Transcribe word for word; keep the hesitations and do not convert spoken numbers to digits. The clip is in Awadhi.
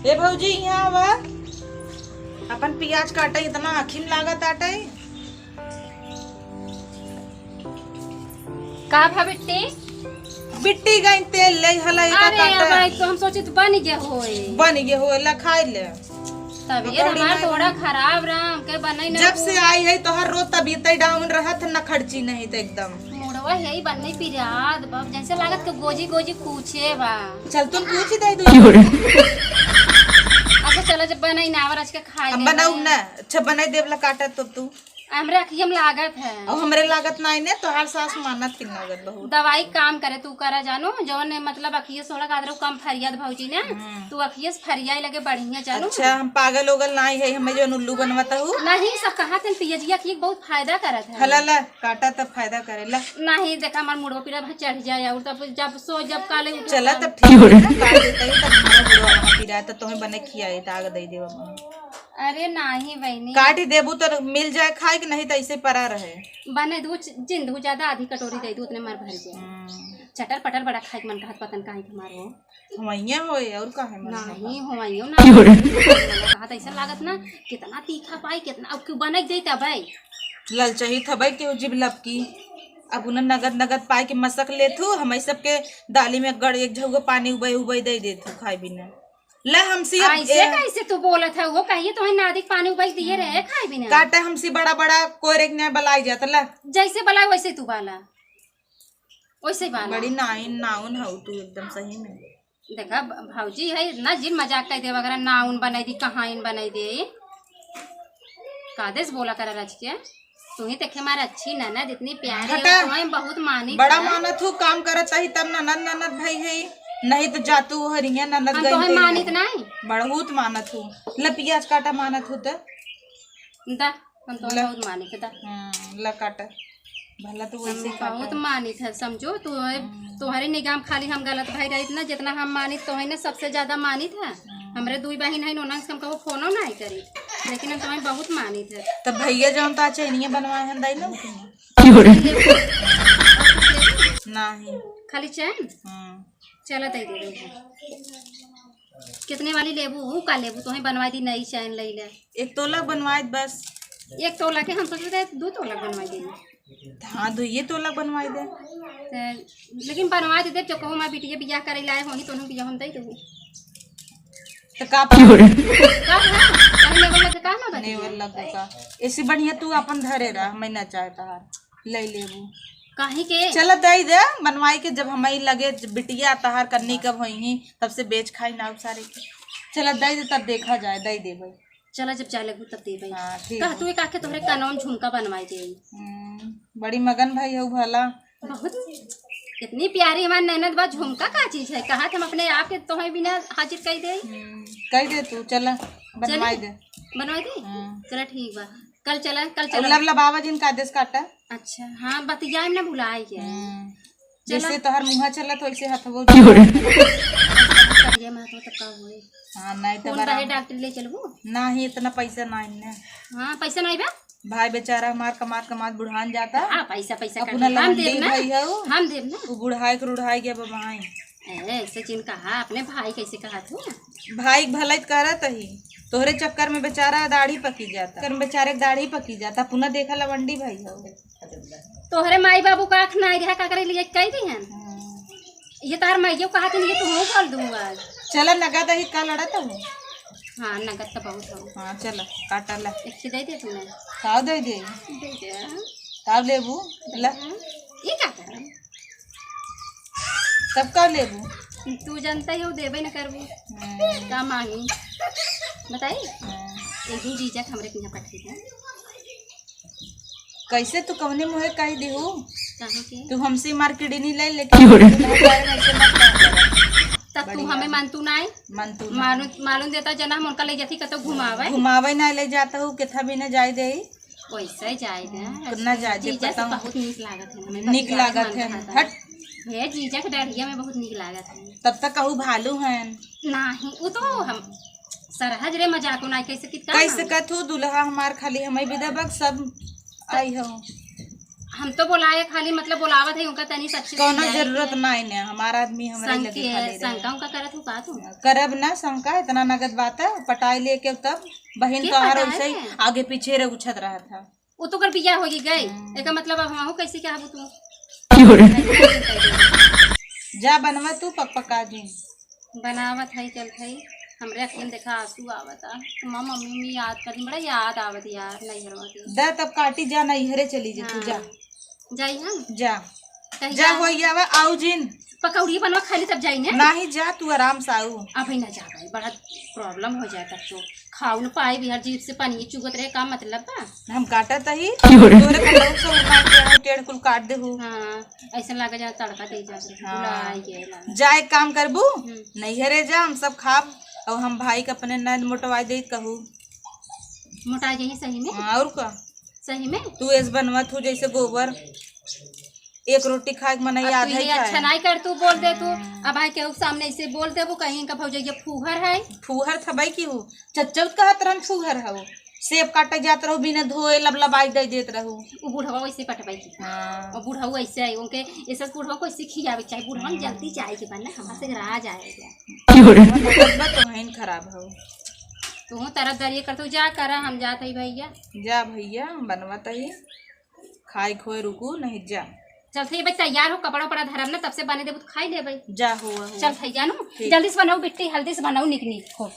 ए भौजी, यहाँ आवा। अपन पियाज काटे, इतना आँखी में लागत आटे। का भा बिट्टी? बिट्टी गई तेल ले हला, एका अरे काटे। भाई, तो हम सोचित बन गया होए। बन गया होए, ला खाई ले। तबियत हमार थोड़ा खराब रहा, हमके बने न जब से आई है तोहर रोज तबियत डाउन रहत, न खर्ची नहीं तो एकदम। मुड़वा यही बन्ने पिरात बा, जैसे लागत के गोजी गोजी पूछे बा। चल तुम पूछ ही दे दो। अच्छा चलो, जब बनाई ना, आज के खाए हम बनाऊ ना। अच्छा बनाई देवला काटा तो तू। हमरे अखियम लागत है। और हमरे लागत ना आईने, तोहार सास मानत ही लागत बहुत। दवाई काम करे, तू करा जानू, जौन मतलब अखिये सोलह का कम फरियाद भौजी ने, हम्म। तू अखिये से फरियाई लगे बढ़िया जानू। अच्छा, हम पागल ओगल ना है, हमें जौन उल्लू बनवत हूँ। नहीं, सब कहा थे पियजिया की बहुत फायदा करत है। हला ला, काटा तब फायदा करे ला। नहीं, देखा हमार मुड़वा पीरा भाई चढ़ जाए, और तब जब सो, जब काले उठे चला तब। तब ठीक है, काट देते ही तब हमारा मुड़वा वहाँ पीरा है, तो तुम्हें बने खियाए, ताग दे देवा वहाँ। अरे नाही बहिनी। काट ही देबू तो मिल जाए खाए के, नहीं तो ऐसे परा रहे। बने दू च-, जिन दू ज्यादा आधी कटोरी दे दू, उतने मर भर जाए। हम्म। चटर पटर बड़ा खाए के मन कहत, पतन काहे के मारो। हवैया होए और का है मन नहीं, हवैया ना। कहा तो ऐसा लागत ना, कितना तीखा पाई, कितना, अब क्यों बने दे तब है। ललचही थबे के जीभ लपकी। अब उन्हें नगद नगद पाए के मसक लेथू, हम सबके दाली में गड़ एक झउगा पानी उबई उबई दे देथू खाए बिना। ले हमसी अब, ऐसे ए, कैसे तू बोलत है? वो कहिए तो है नादिक पानी उबाल दिए रहे, हम्म। खाए बिना। काटे हमसी बड़ा बड़ा कोरे के न्याय बलाई जात, ले। जैसे बलाई वैसे तू बाला, वैसे बाला। बड़ी नाइन नाउन हऊ तू एकदम सही में। देखा भ-, भौजी है इतना जिन मजाक कर दे वगैरह, नाउन बनाई दी, कहाइन बनाई दे। कादेस बोला करा रच के। तू ही देखे मारे अच्छी ननद, इतनी प्यारी हटा। हो, तुम्हें बहुत मानित बड़ा है। मानत हूँ, काम करत सही तब ननद, ननद भई है, नहीं तो जातू हरिया ननद हम गई तोहे गई मानित है। नहीं। बहुत मानत हूँ। ले पियाज काटा मानत हूँ तो। दा, हम तोहे ला। बहुत मानित है, दा। हम्म, ला काटा। भला तू हम वैसे काटा। बहुत मानित है, समझो, तू, हम्म। तोहरे निगाह में खाली हम गलत भाई रहित ना, जितना हम मानित तोहे ना सबसे ज्यादा मानित है। हम्म। हमरे दुई बहिन है, नोनंग से हम कबो फोनो नहीं करी, लेकिन हम तोहे बहुत मानित है। तब भैया जौन तो चैनिया बनवाए हैं, दाई लोग। की हो रही? नहीं। खाली चैन? हाँ। चला, दे दे, दे दे। कितने वाली लेबू? हूँ का लेबू? तोहे बनवाई दी नई चैन ले ले। एक तोला बनवाई बस। एक तोला के हम सोचे थे दो तोला बनवाई देंगे। हाँ, दो ये तोला बनवाई दे। ते, लेकिन बनवाई दे दे, जो कहो मैं बिटिया बियाह करे लाए होनी, तो उन्हें बियाह हम दे देबू। तो का की हो रही? का है? कहीं नेवर लगे का ना बनी? नेवर लगे का? ऐसे बढ़िया तू अपन धरे रह, मैं ना चाहता है, ले लेबू। काहे के? चला दे दे, बनवाई के जब हमारी लगे बिटिया तहार कन्नी कब होई ही, तब से बेच खाई ना सारे के। चला दे दे, तब देखा जाए, दे दे भाई। चला जब जाए लगू तब दे भाई। हाँ, ठीक कह है। तू एक आके तोहरे कानवा में झुमका बनवाई दे। हम्म, बड़ी मगन भाई हो भला। बहुत इतनी प्यारी हमार ननद बा, झुमका का चीज है? कहा हम अपने आप के तोहे बिना हाजिर कर दे। हम्म, कह दे तू, चला बनवाई चली? दे। बनवाई दे? हम्म। चला ठीक बा, कल चला, कल और चला। लबलबावा जिन का देश काटा। अच्छा, हाँ, बतियाए में ना भुलाए के। हम्म। चला। जैसे तोहर मुँह चलत वैसे हथवो। की हो रही? ये महत्व तब का होए? हाँ, नहीं तो कौन बड़ा बहे डॉक्टर ले चलबू? नहीं, इतना पैसा नहीं ने। हाँ, पैसा नहीं बा? भाई बेचारा हमार कमात कमात बुढ़ान जाता। हाँ, पैसा, पैसा अपना करके हम लवंडी देब ना। भाई है वो। हम देब ना। वो बुढ़ाई के रुढ़ाई गया बबाई। ए, ऐसे जिन कहा, अपने भाई कैसे कहा तू? भाई के भलाई करत ही, तोहरे चक्कर में बेचारा दाढ़ी पकी जाता, चक्कर में बेचारे के दाढ़ी पकी जाता। पुनः देखा लवंडी भाई हो। तोहरे माई बाबू का आँख नाई रहा, का करे लिए कह दी हन? हाँ। ये तार माइयो कहा थी, ये तो हूँ बोल दूंगा आज। चला नगद ही का लड़त हो? हाँ, नगद तो बहुत हो। हाँ, चला काटा ला। एक दे दे तूने। ताव दे दे। दे दे। ताव लेबू? ला। ये का कर? तब का लेबू? तू जानता ही हो, देबे न करबू। हम्म। का मांगी? बताई? हम्म। एक दिन जीजा के हमरे के यहाँ पठे थे। कैसे तू कवने मुँहे कह दिहू? काहे के? तू हमसे मार किडनी ले लेके की हो रही? तब तू बढ़िया। हमें मानतू ना है? मानतू ना। मालूम, मालूम देता जना हम उनका ले जाती कतो घुमावे। घुमावे ना ले जाता हूँ, किथा भी ना जाए दे। वैसे जाए दे। हम्म, कितना जाए दे, जीजा से पता हो। बहुत नीक लागत है हमें, नीक भतीजा लागत के है। मन कहता हट। हे जीजा के डरिया में बहुत नीक लागत है। तब तक कहू भालू हैं। नहीं, वो तो हम सरहज रे मजाको ना कैसे कितना कैसे हम। कथू दुल्हा हमार खाली हमें विदा बक सब आई हो। हम तो बोलाए खाली, मतलब, बोलावत है उनका तनी से अच्छे से कौनो जाए जरूरत के। नाई ने, हमार आदमी हमरे संग लगे के खाली रहे। शंका उनका करत हो का तू? करब ना शंका, इतना नगद बात है, पटाई लेके तब बहिन के तोहार पटाए वैसे ही है? आगे पीछे रे उछत रहा था। वो तो कर बिया हो गई। हम्म। एका मतलब अब हमहू कैसे क्या हबू तू? जा बनवा तू पक पका जी। बनावत है, चलत है। हमरे अखियन देखा आंसू आवता। तो माँ मम्मी में याद कर दी, बड़ा याद आवत यार नैहरवा के। दा तब काटी जा, नैहरे चली जे तू, जा। हाँ। जाई हम? जा। कहीं जा जा? होई आवा, आऊ जिन। पकौड़ी बनवा खा ली तब जाई ने। नाही जा, तू आराम से आऊ। अबे ना जा भाई, बड़ा problem हो जाए तब तो। खाऊ न पाए भी, हर जीभ से पानी चुगत रहे, का मतलब बा? हम काटत ही। क्यों रे? तोरे कपड़ा से उठा के टेढ़ कुल काट दे हूँ। हाँ, ऐसा लगा जा तड़का दे जा। हाँ। बुलाई के लगा। जा एक काम करबू, हम्म। नैहरे जा, हम सब खाब, और हम भाई के अपने नैन मोटवा दे कहू। मोटा जाई सही में? हाँ, और का? सही में? तू ऐस बनवत हूँ जैसे गोबर, एक रोटी खाए के मन अब याद तू है ये अच्छा खाए। नहीं कर, तू बोल दे तू। हम्म। अब भाई के सामने ऐसे बोल देबू, कहीं इनका भौजैया फूहर है। फूहर था भाई की हूँ, चच्चौत कहत रहन फूहर है वो। सेब काटे जात रहू, बिना धोए लबलबाई दे देत रहू। वो बुढ़वा वैसे पटवाई की। हाँ। और बुढ़ऊ ऐसे है, उनके ऐसे बुढ़वा को ऐसे खियावे के चाहे, बुढ़वा हम्म। जल्दी जाए के बाद ना, हमारे से राज आएगा। क्यों रे? मतलब तो बहिन खराब हो। तू तरफ दरिए कर, तू जा करा, हम जात हई भैया। जा भैया, बनवत ही, खाए खोए रुकू, नहीं जा। चल, थे भाई, तैयार हो, कपड़ा उपड़ा धरब ना, तब से बने देबू तो खाई लेबै। जा हो, हो। चल, थे जानू, ठीक। जल्दी से बनाऊ बिट्टी, हल्दी से बनाऊ, निक निक हो।